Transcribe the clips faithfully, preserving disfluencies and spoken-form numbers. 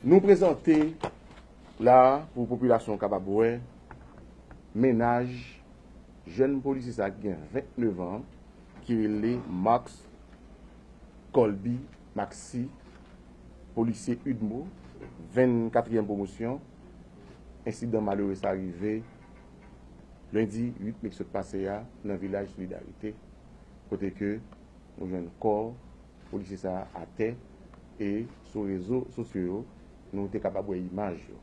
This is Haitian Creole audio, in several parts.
Nou prezante la pou popilasyon kapab wè mennaj jèn polisye sa ki gen vennnev an, ki rele Max Colby Maxi, polisye UDMO, vennkatriyèm pwomosyon. Ensidan malere sa rive lendi uit me ki sot pase a nan vilaj Solidarite, kote ke nou jwenn kò polisye sa a atè, e sou rezo sosyo yo, nou te kapab wè imaj yo.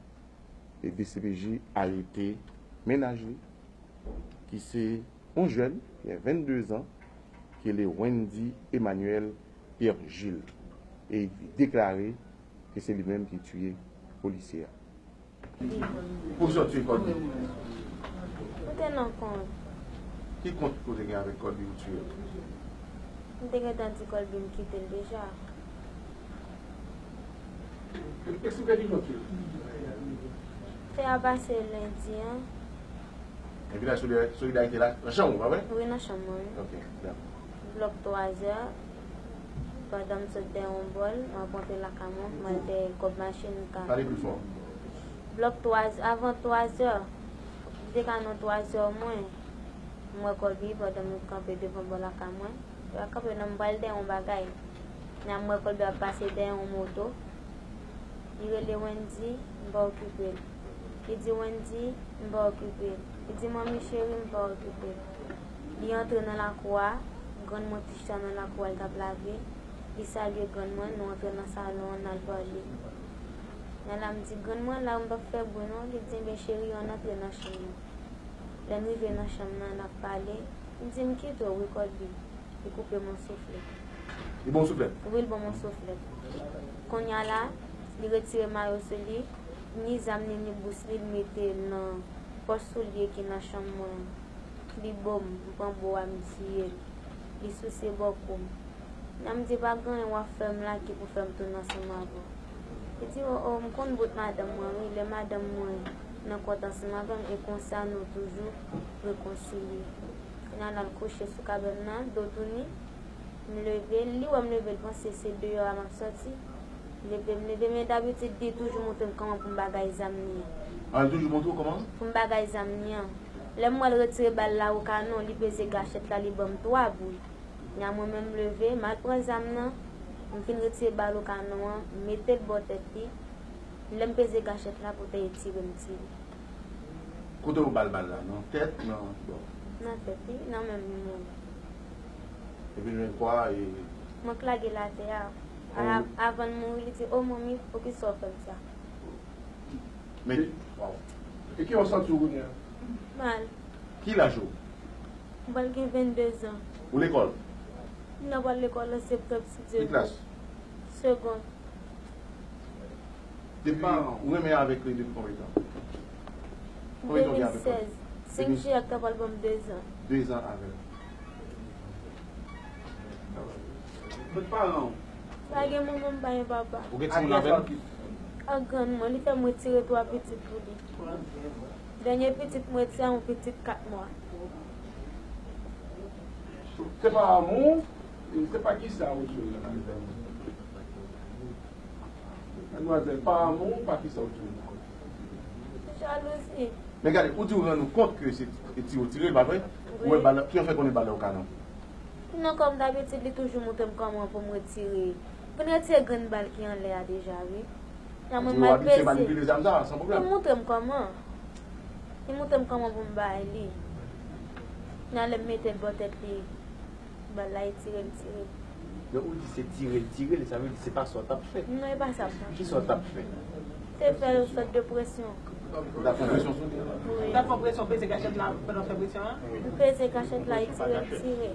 E D C P J arete mennaj li, ki se yon jèn, ki gen vennde zan, ki rele Wendy Emmanuel Pierre Gilles. E li deklare ke se li menm ki tiye polisye a. Poukisa w tiye Colby? Ou te nan kont. Ki kont ou te gen avèk Colby ou tiye l? M te gentan di Colby m kite l deja. Eksplike ki jan w tiye l. Fè a pase lendi an. Epi la, solida-, solidarite la, nan chanm ou, pa vre? Wi, nan chanm mwen, wi. Ok, dakò. Blòk twazè, pandan m sot dèyè yon bòl, m ap rantre lakay mwen, m al dèyè kòb machin ka. Pale pli fò. Blòk twazè, avan twazè, li te ka nan twazè mwen, m wè Colby pandan m kanpe devan bò lakay mwen. Li pa kanpe non, m pral dèyè yon bagay. Nan m wè Colby ap pase dèyè yon moto. Li rele Wendy, m pa okipe l. Li di Wendy, m pa okipe l. Li di manmi cheri, m pa okipe l. Li antre nan lakou a, grann mwen Tristan nan lakou a, l t ap lave. Li salye grann mwen, nou antre nan salon an, n al pale. Nan la m di grann mwen, la m p ap fè bri non. Li di, men cheri, ann antre nan chanm nan. Lè n rive nan chanm nan, n ap pale. M di, m kite w wi, Colby. Li koupe m yon souflèt. Li ba w souflèt? Wi, li ban m yon souflèt. Kounye a la, li retire mayo sou li, ni zam li, ni bous li, li mete l nan pòch soulye ki nan chanm mwen an. Li bo m, m pran bo a, m tiye l. Li souse bò kou m. Nan m di, pa gen anyen w ap fè m la ki pou fè m tounen ansanm avè w. Li di, o, o, m konn bout madanm mwen, wi, lè madanm mwen nan kont ansanm avè m, e konsa nou toujou rekonsilye. Kounye a l al kouche sou kabèn nan, do tounen. M leve, li wè m leve, l panse se deyò a m ap sòti. Leve, m leve, men dabitid, li toujou montre m kòman pou m bagay zam li an. Ah, li toujou montre w kòman? Pou m bagay zam li an. Lè m wè l retire bal la o kanon, li peze gachèt la, li ban m twa boul. Nya mwen menm m leve, m al pran zam nan, m fin retire bal o kanon an, m mete l bò tèt li. Lè m peze gachèt la, poutèt li tire m, tire. Kote w ba l bal la? Nan tèt, nan ki bò? Nan tèt li, nan menm li mouri. Epi l jwenn kò a, e... Mwen k lage l atè a. A, avan l mouri, li di, o manmi, poukisa w fè m sa? Men, waw. E ki w santi w kounye a? Mal. Ki laj ou? M pral gen vennde zan. Ou lekòl? M nan pral lekòl an septanm, si Dye vle. Ki klas? Segond. Depi, ou renmen avèk li depi konbyen tan? Konbyen tan w gen avèk li? De mil sèz. Senk jiyè k ta pral ban m de zan. De zan avè l. Kot paran w? Pa gen manman, m pa gen papa. Ou gen timoun avè l? Ak grann mwen, li fè m retire twa pitit pou li. Dènye pitit mwen, se yon pitit kat mwa. Se pa amou, se pa kisa ou di la? Madmwazèl, pa amou, pa kisa ou di la? Jalouzi. Men gade, ou di ou rann ou kont ke se ti ou tire l, pa vre? Wi. Ou wè bal la, ki jan w fè konnen bal la o kanon? Non, kòm dabitid, li toujou montre m kòman pou m retire. M fin retire grenn bal ki anlè a deja, wi. Nan mwen m al peze. Ou di w abitye manipile zam sa, san pwoblèm. Li montre m kòman. Li montre m kòman pou m bay li. Nan lè m mete l bò tèt li, bal la, li tire, li tire. Lè ou di se tire l tire l, sa vle di se pa sa w t ap fè. Non, e pa sa m t ap fè. Kisa w t ap fè? Te fè yon sòt de presyon. Ou t ap fè yon presyon sou li? Wi. Ou t ap fè yon presyon, peze kachèt la pandan w fè presyon an? M peze kachèt la, li tire, li tire.